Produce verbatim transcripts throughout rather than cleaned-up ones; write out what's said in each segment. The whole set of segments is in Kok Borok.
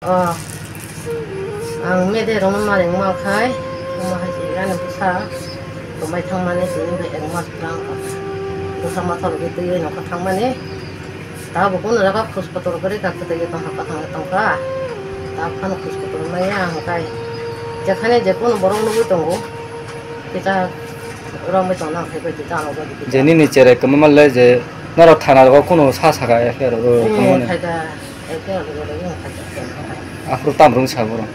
Oh, ang mede rokno naringma khai, omo hai se ani bwsa tumai thangmani tini bai ek mas phrang bwsa masa rwgwi twiwi nokha thangmani. Tabuk kunu jaga khus kotor kwrwi kha, kwtwi tongkha, kwthang tongkha. Tabuk phano khus kotor maya ang kai. Jekhane je kunu borok nugwi tongo, kita romwi tongna ang khai bai kita ano bai kita. Je nini chere kwmama le je norok thana rogo kunu sa saka F I R o kwmani. Khai da F I R o khai da. Aphuru tam rung sa borok.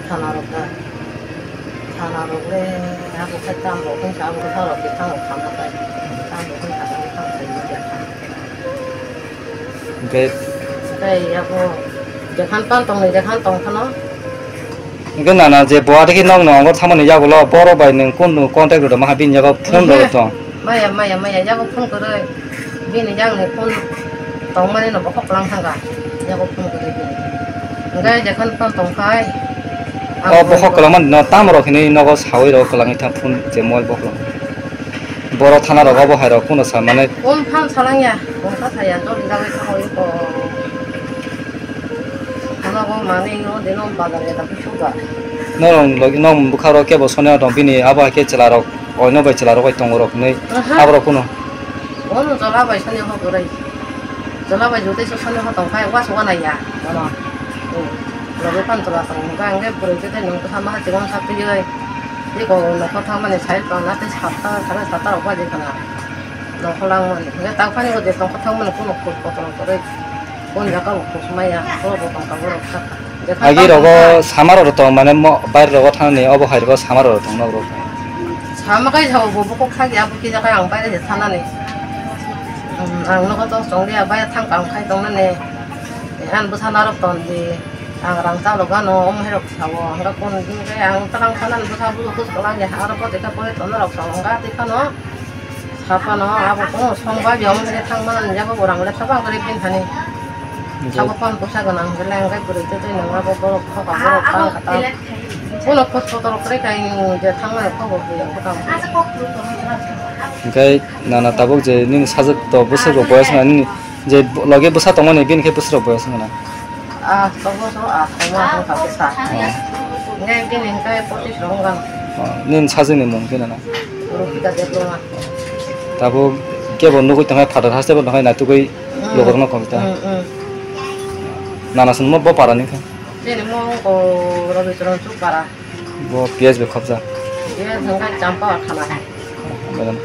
Thana rok da. Thana rok le abo khai tam rok khai sa abo khai rok khai tam rok khai. Tam rok khai sa tam khai. Hwnkhe tei abo jekhan pan tongni jekhan tong phano. Hwnkhe nana je bo adikhe nokno ongor thangmani yagulo borok bai nwng kunu contact rwtongma ha bini yago phone rw tong. Maya, maya, maya, yago phone kwrwi. Bini yakni phone tongmani no bokhok kwlang thangkha. Yago phone kwrwi bini. Hwnkhe jekhan pan tongkhai. O bokhok kwlangmani no tamo rok hinwi nogo sawi rw kwlangwi thang phone je mobile bokhok. Borok thana rok obo hai rok kuno sa mane. Phone phan salangya, phone kha saya, joli jagwi thangwi ko. Ano bo mani no dino bazar ya tapi suga. Norok logi nok bwkha rok kebo sonya tong bini abo hai khe chwla rok oino bai chwla rok bai tongo rok hinwi. Aha. Abo rok kuno. Ono jola bai sonya ho kwrwi. Jola bai jotei so sonya ho tong khai wa suga nai ya. Ono. Logi pan tola tong ga ang ge bwrwi tei nung bwkha ma ha chigong sa twi oi. Eko nokho thangmani side rok na tei satta, sare satta rok bai de khana. Nokho langmani. Hingke tak phani bo je nokho thangmani kuno khus kotor kwrwi. Kon jaga bo khus maya, kolo bo tongka borok saka. Agi rogo samar oro tong mane mo bair rogo thangni obo hai rogo samar oro tong nok rok. Sama kai sao bo bokok khagi abo kisa kai ang baire je thanani. Ang nogo to chongya bai thang kang khai tongnani. An bwsa narok ton di. Ang rang chalo gano omo hai rok sao. Ang kon din kai ang tarang sanan bwsa bu khus kola ya aro ko teka pore ton rok sao. Ang ga teka no. Sapa no abo ko song ba yom hai thang man ya bo rang le sapa gari bin thani. Sabo kon pusa ganang gele ang kai puri te te nang abo borok khoka borok tang kata. Bono khos kotor kre kai je thang man khobo ya khoka. Hingke nana tabuk je nini sajwk to bwswk rok boyas na nini je loge bwsa tongmani bini khe bwswk rok boyas na. Ah, tongo so, ah, tongo ang kha bwsa. Oh. Ngai bini hingke pochis rok wng. Oh, nini sajwk ni mung khe nana. Rupika Debbarma. Tabuk kebo nugwi tongkha phatar haste bo tongkha naitugwi. Mm. Lukurokno kok ta. Mm, mm. Nana swngo bo para ni kha. Chini mo ko Rabi Charan Chuk para. Bo P S B khobja. Ye thangka champa thana. Bedan.